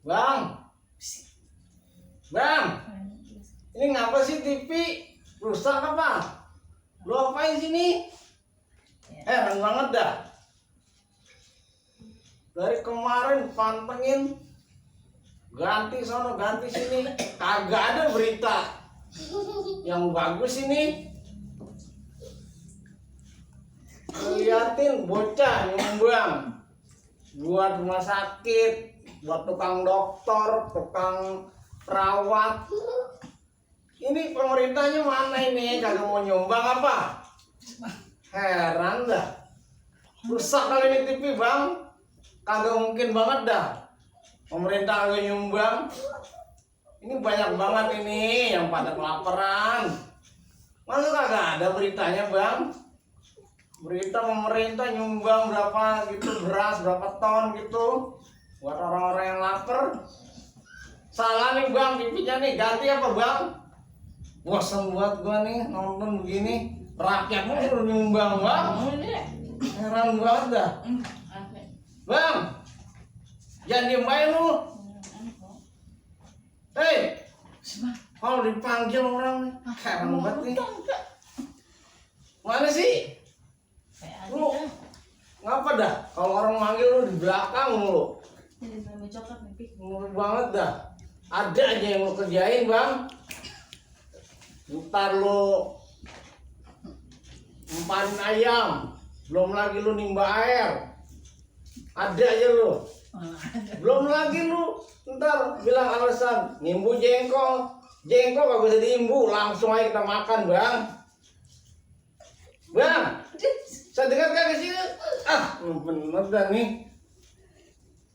Bang, bang, ini ngapa sih TV rusak apa? Lu apain sini? Heran banget dah. Dari kemarin pantengin, ganti sono ganti sini, kagak ada berita yang bagus ini. Liatin bocah nyumbang buat rumah sakit, buat tukang dokter, tukang perawat. Ini pemerintahnya mana ini? Kagak mau nyumbang apa? Heran dah. Rusak kali ini TV bang. Kagak mungkin banget dah pemerintah kagak nyumbang. Ini banyak banget ini yang pada kelaparan. Masa kagak ada beritanya bang? Berita pemerintah nyumbang berapa gitu beras, berapa ton gitu buat orang-orang yang lapar. Salah nih bang, TV-nya nih ganti apa bang? Bosan buat gua nih nonton begini. Rakyatnya suruh nyumbang bang. Heran banget dah. Bang, jangan diem aja lu. Hei, kalau dipanggil orang heran banget nih. Mana sih? Lu ngapa dah? Kalau orang manggil lu di belakang lu. Ngeri banget dah. Ada aja yang lu kerjain bang. Ntar lu emparin ayam, belum lagi lu nimba air. Ada aja lu. Belum lagi lu ntar bilang alasan nimbu jengkol. Jengkol gak bisa diimbu, langsung aja kita makan bang. Bang, saya dengar kagak sih? Ah, bener dah nih.